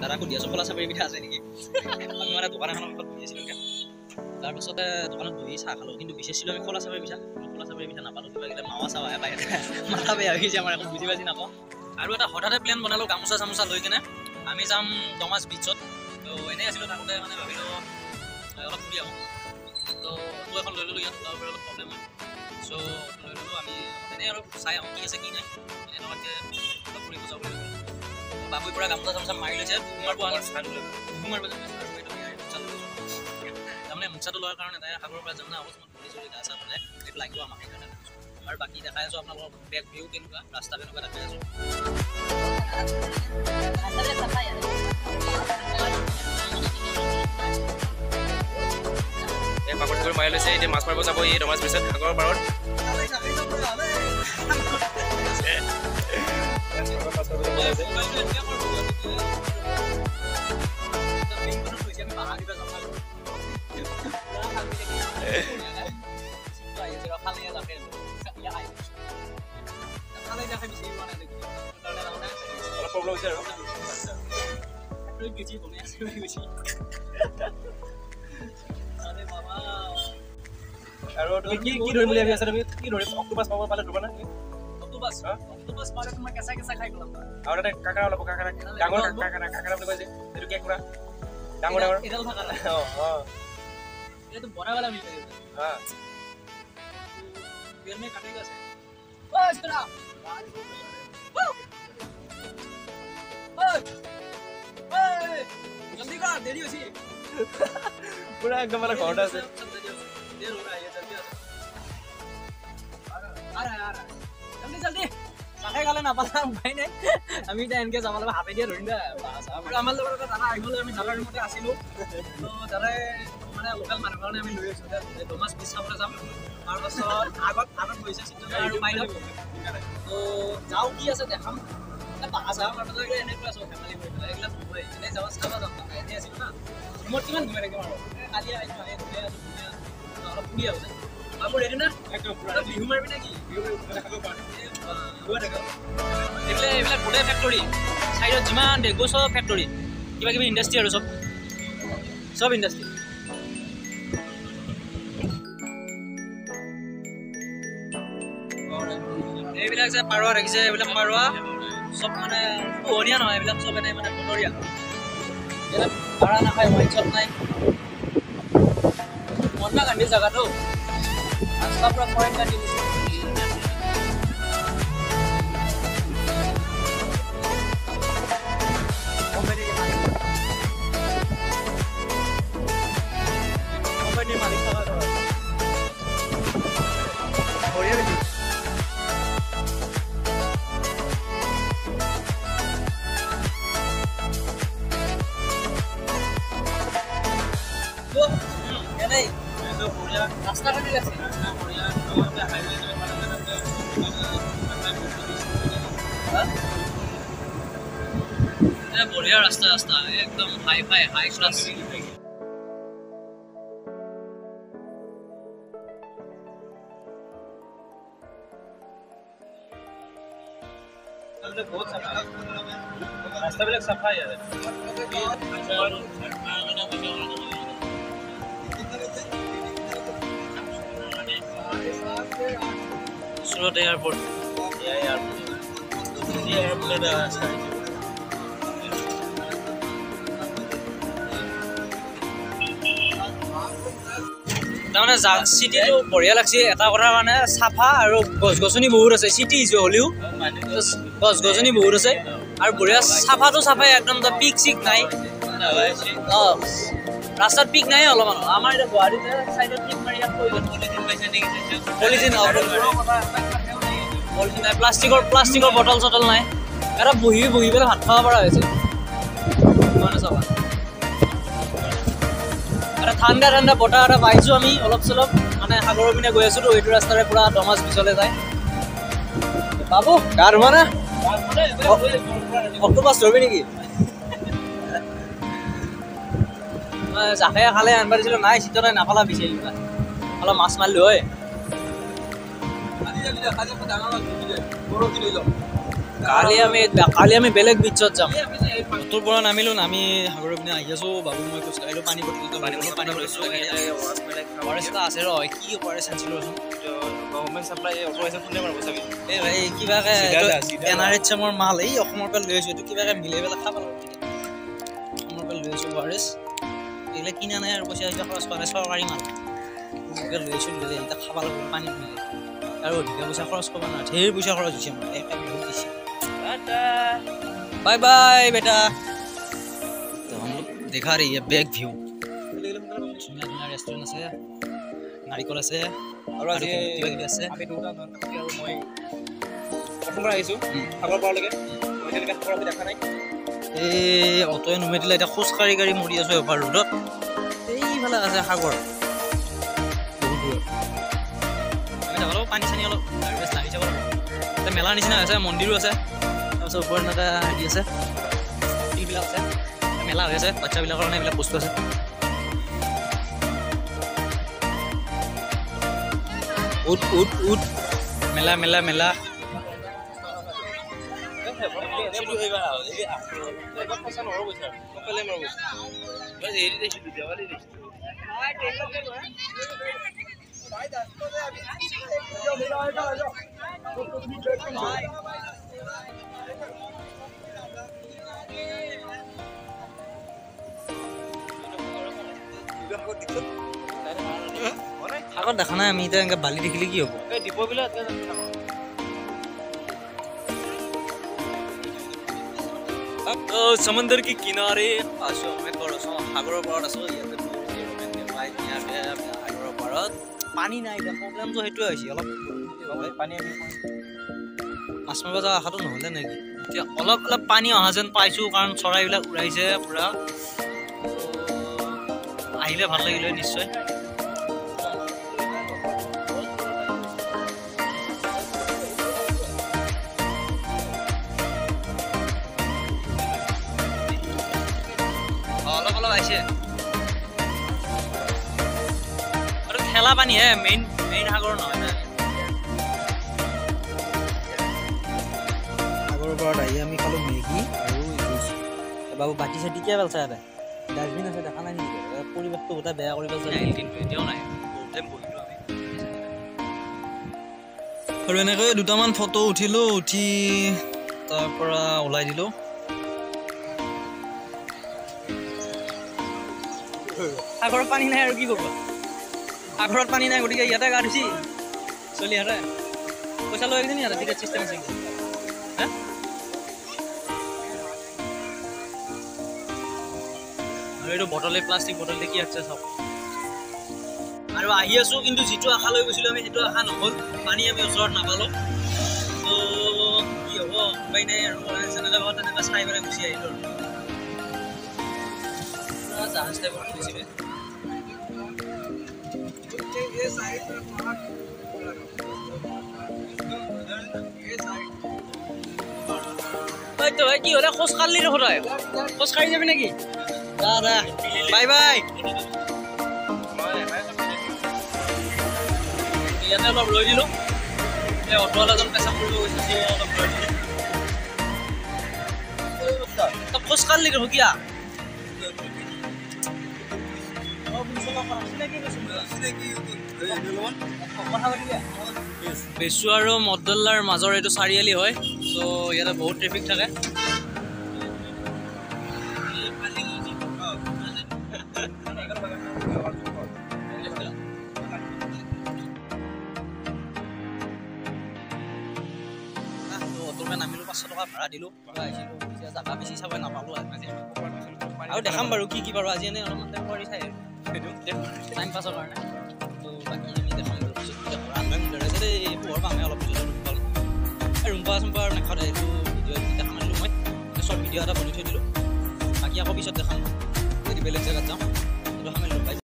দাদা সুধি আছোঁ খোলা চাপৰি পিঠা আছে নেকি। আমি মানে দোকান এখনৰ কাষত বহি আছিলোঁ। তাৰপাছতে দোকানত বহি চাহ খালোঁ, কিন্তু বিচাৰিছিলোঁ আমি খোলা চাপৰি পিঠা, খোলা চাপৰি পিঠা নাপালোঁ। কিবা কিবা মাৱা চাৱাহে পাই, মাথা বেয়া হৈ গৈছে আমাৰ, একো বুজি বাজি নাপাওঁ। আৰু এটা হঠাতে প্লেন বনালোঁ, গামোচা চামোচা লৈ কেনে আমি যাম দমাছ বিচত। তো এনেই আছিলোঁ থাকোঁতে মানে ভাবিলোঁ অলপ ফুৰি আহোঁ। তো অটো এখন লৈ ল'লোঁ, ইয়াত ওলাব অলপ প্ৰব্লেম হয়, চ' অটো লৈ ল'লোঁ। আমি এনেই অলপ চাই আহোঁ কি আছে কি নাই, এনেই থকাতকৈ অলপ ফুৰিব যাওঁ বুলি ভাবিলোঁ। বাবুৰ পৰা গামোচা চামোচা মাৰি লৈছে, মাৰিব যাম। তাৰমানে মুচাটো লোৱাৰ কাৰণে তাই সাগৰৰ পৰা যাম না, অকস্মাত ধৰি চৰি গা চা ধুলে সেইটো লাগিব আমাক, সেইকাৰণে। আৰু বাকী দেখাই আছোঁ আপোনালোকক বেক ভিউ কেনেকুৱা, ৰাস্তা কেনেকুৱা দেখাই আছোঁ। পাকত কৰি মাৰি লৈছে, এতিয়া মাছ মাৰিব যাব এই দমাছ বিচত সাগৰৰ পাৰত। অলপ প্ৰব্লেম হৈছে আৰু আৰু তুমি কি কি ধৰিম বুলি ভাবি আছা? তুমি কি ধৰিম? অক্টোপাছ পাব পালে ধৰিবা না? অক্টোপাছ, অক্টোপাছ পালে তোমাৰ কেঁচা কেঁচা খাই পেলাম। আৰু তাতে কাঁকড়া ওলাব, কাঁকড়া, ডাঙৰ কাঁকড়া, কাঁকড়া বুলি কয় যে, সেইটো কেঁকোৰা, ডাঙৰ ডাঙৰ এডাল থকা। অঁ অঁ, এইটো বনাই পেলাম। অঁ, পেड़ में काटेगा से। जल्दी कर, देरी होसी। পুৰা একদম মানে ঘৰতে আছে। देर हो रहा है, जल्दी आ। आ रहा है, आ रहा है, जल्दी जल्दी। চাহে খালে নাপালা, উপায় নাই। আমি এতিয়া এনেকৈ যাব লাগিব, হাতে দিয়ে ধৰিম দে। আৰু আমাৰ লগত এটা দাদা আহি গ'ল, আমি দাদাৰ ৰুমতে আছিলোঁ। তো দাদাই মানে লোকেল মানুহৰ কাৰণে আমি লৈ আহিছোঁ। এতিয়া দমাছ বিচ চাবলৈ যাম। তাৰপাছত আগত আগত গৈছে চিত্ৰনা আৰু মাইনত। তো যাওঁ, কি আছে দেখাম। বাহা চাহা মাৰিব লাগিলে এনেকুৱা আছোঁ, ধেমালি কৰি পেলাই এইবিলাক নহয়, এনেই যাব চাব যাম। তাতে এনেই আছিলোঁ না, ৰুমত কিমান ঘুমাই থাকিম আৰু। কালি আহিছোঁ, আহি ধুনীয়া আছোঁ, ধুনীয়া আছোঁ, অলপ ফুৰি আহোঁ। বাবু ৰেডি না? বিহু মাৰিবি নে কি? এইবিলাক এইবিলাক গোটেই ফেক্টৰী, চাইডত যিমান দেখব চব ফেক্টৰী, কিবা কিবি ইণ্ডাষ্ট্ৰি আৰু চব চব ইণ্ডাষ্ট্ৰি। এইবিলাক যে পাৰোৱা দেখিছে, এইবিলাক পাৰোৱা চব মানে পোহনীয়া নহয়, এইবিলাক চব এনেই মানে বনৰীয়া। এইবিলাক পাৰা নাখায়, ৱাইন চপ নাই। মহাত্মা গান্ধীৰ জেগাটো, ৰাস্তা পুৰা ফৰেইন কাণ্ট্ৰি নিচিনা। কোম্পানীৰ মালিক থকা ঘৰ। বঢ়িয়া দেখি। এনেই ৰাস্তা কাটি আছে। বঢ়িয়া ৰাস্তা, ৰাস্তা একদম হাই ফাই, হাই ক্লাছ। বহুত চাফা ৰাস্তাবিলাক, চাফা ইয়াৰে। সুৰত এয়াৰপৰ্ট, তাৰমানে চিটিটো বঢ়িয়া লাগছে এটা কথাৰ কাৰণে, চাফা আৰু গছ গছনি বহুত আছে। চিটি হ'লেও গছ গছনি বহুত আছে আৰু বঢ়িয়া চাফাটো চাফাই একদম, পিক চিক নাই। অঁ, ৰাস্তাত পিক নাই অলপমান। আমাৰ এতিয়া গুৱাহাটীতে চাইডত পিক মাৰি ইয়াত পলিথিন, পলিথিন নাই, প্লাষ্টিকৰ প্লাষ্টিকৰ বটল চটল নাই। এটা বহি বহি পেলাই ভাত খাব পৰা হৈছে, ইমানে চাফা। এটা ঠাণ্ডা ঠাণ্ডা বতাহ এটা পাইছোঁ আমি অলপ চলপ, মানে সাগৰৰ পিনে গৈ আছোঁতো, এইটো ৰাস্তাৰে পুৰা দমাছ বিচলৈ যায়। বাবু গা ধোৱা না? অক্টোপাছ ধৰবি নেকি? জাকে খালে আনবা দিছিলোঁ, নাই চিতৰাই নাপালা বিচাৰি, অলপ মাছ মাৰিলোঁ হয়। কালি আমি বেলেগ বিচত যাম। অটোৰ পৰা নামিলোঁ, নামি সাগৰৰ পিনে আহি আছোঁ। বাবু মই খোজকাঢ়িলোঁ, পানী বটল পানী লৈছোঁ। এটা আছে ৰ, কি অ আৰ এছ আনিছিলোঁ ৰচোন। এই ভাই কিবাকে এনআৰএইচএমৰ মাল এই অসমৰ পৰা লৈ আহিছোঁ, এইটো কিবাকে মিলাই পেলাই খাব লাগিব। অসমৰ পৰা লৈ আহিছোঁ অ আৰ এছ, এইবিলাক কিনা নাই আৰু পইচা চইচা খৰচ কৰা নাই, চৰকাৰী মাল লৈ আহিছোঁ। লৈ এতিয়া খাব লাগিব পানী মিলাই, আৰু অধিকা পইচা খৰচ কৰিব নোৱাৰে, ধেৰ পইচা খৰচ হৈছে আমাৰ, এক বহুত দিছে। बाय बाय बेटा। तो हम लोग दिखा रही है बैक व्यू, ধুনীয়া ধুনীয়া ৰেষ্টুৰেণ্ট আছে, নাৰিকল আছে আৰু আজি কিবা কিবি আছে। আমি দুটা আৰু মই প্ৰথমবাৰ আহিছোঁ সাগৰ পাৰলৈকে, এতিয়ালৈকে সাগৰ আমি দেখা নাই। এই অটোৱে নুমাই দিলে, এতিয়া খোজকাঢ়ি কাঢ়ি মৰি আছোঁ এবাৰ ৰ'দত। এইফালে আছে সাগৰ বহুত দূৰত। আমি যাব লাগিব, পানী চানী অলপ লাগি যাব লাগিব। এতিয়া মেলাৰ নিচিনা হৈছে, মন্দিৰো আছে, তাৰপিছত ওপৰত এনেকুৱা হেৰি আছে, শিলবিলাক আছে, মেলা হৈ আছে, বাচ্ছাবিলাকৰ কাৰণে এইবিলাক বস্তু আছে। উঠ উঠ উঠ, মেলা মেলা মেলা। আগত দেখা নাই আমি, এতিয়া এনেকৈ বালি দেখিলে কি হ'ব? সমুদ্ৰ কি কিনাৰে আছো, আমি ক'ত আছো? সাগৰৰ পাৰত আছো। ইয়াতে সাগৰৰ পাৰত পানী নাই, এতিয়া প্ৰব্লেমটো সেইটোৱে হৈছে, অলপ পানী মাছ মাৰিব যোৱা আশাটো নহ'লে নেকি? এতিয়া অলপ অলপ পানী অহা যেন পাইছোঁ, কাৰণ চৰাইবিলাক উৰাইছে পূৰা। আহিলে ভাল লাগিলে নিশ্চয়। অলপ অলপ আহিছে আৰু ঠেলা পানীহে, মেইন মেইন সাগৰ নহয়। সাগৰৰ পাৰত আহি আমি খালোঁ মেগী আৰু জুচ। বাবু বাতি চাতি কিয় পেলছা? ইয়াতে ডাষ্টবিন আছে, দেখা নাই নেকি? পৰিৱেশটো গোটেই বেয়া কৰি পেলছা। কিন্তু এতিয়াও নাই, বহুত টাইম বহিলোঁ আমি আৰু এনেকৈ দুটামান ফটো উঠিলোঁ, উঠি তাৰ পৰা ওলাই দিলোঁ। সাগৰত পানী নাই আৰু কি কৰিব, সাগৰত পানী নাই, গতিকে ইয়াতে গা ধুইছি চলিহঁতে। পইচা লৈ আহিছে নি? ইয়াতে টিকেট চিষ্টেম আছে। আৰু এইটো বটলে, প্লাষ্টিক বটল দেখি আছে চব। আৰু আহি আছোঁ, কিন্তু যিটো আশা লৈ গৈছিলোঁ আমি সেইটো আশা নহ'ল, পানী আমি ওচৰত নাপালোঁ। ত' কি হ'ব, উপায় নাই আৰু, যেনেকৈ পাওঁ তেনেকৈ চাই পেলাই গুচি আহিলোঁ। আৰু জাহাজ টাইপৰ খুলিছিলে। ভাই কি হ'লে খোজ কাঢ়লি দেখোন, তই খোজ কাঢ়ি যাবি নেকি? The bye bye. ইয়াতে অলপ ৰৈ দিলোঁ, এই অটোৱালাজন পেচাব কৰিব গৈছে, অলপ ৰৈ দিলোঁ। তই খোজ কাঢ়লি দেখোন কিয়া? বেচু আৰু মদল্লাৰ মাজৰ এইটো চাৰিআলি হয়, চ' ইয়াতে বহুত ট্ৰেফিক থাকে। অটোৰ পৰা নামিলোঁ, 500 টকা ভাড়া দিলোঁ, আহিছিলোঁ। এতিয়া জাগা বেছি চাব নাপালোঁ আজি, আৰু দেখাম বাৰু কি কি বাৰু। আজি এনেই অলপমান টেম্পৰাৰী চাই টাইম পাছৰ কাৰণে। ত' বাকী আমি দেখাম বাৰু পিছত। দেই পোহৰ পামহে অলপ পিছত, ৰুম্পা চুম্পা আৰু নাখাওঁ। এইটো ভিডিঅ' দেখা মাৰিলোঁ মই, শ্বৰ্ট ভিডিঅ' এটা বনাই থৈ দিলোঁ, বাকী আকৌ পিছত দেখাম যদি বেলেগ জেগাত যাওঁ। এইটো সামৰিলোঁ।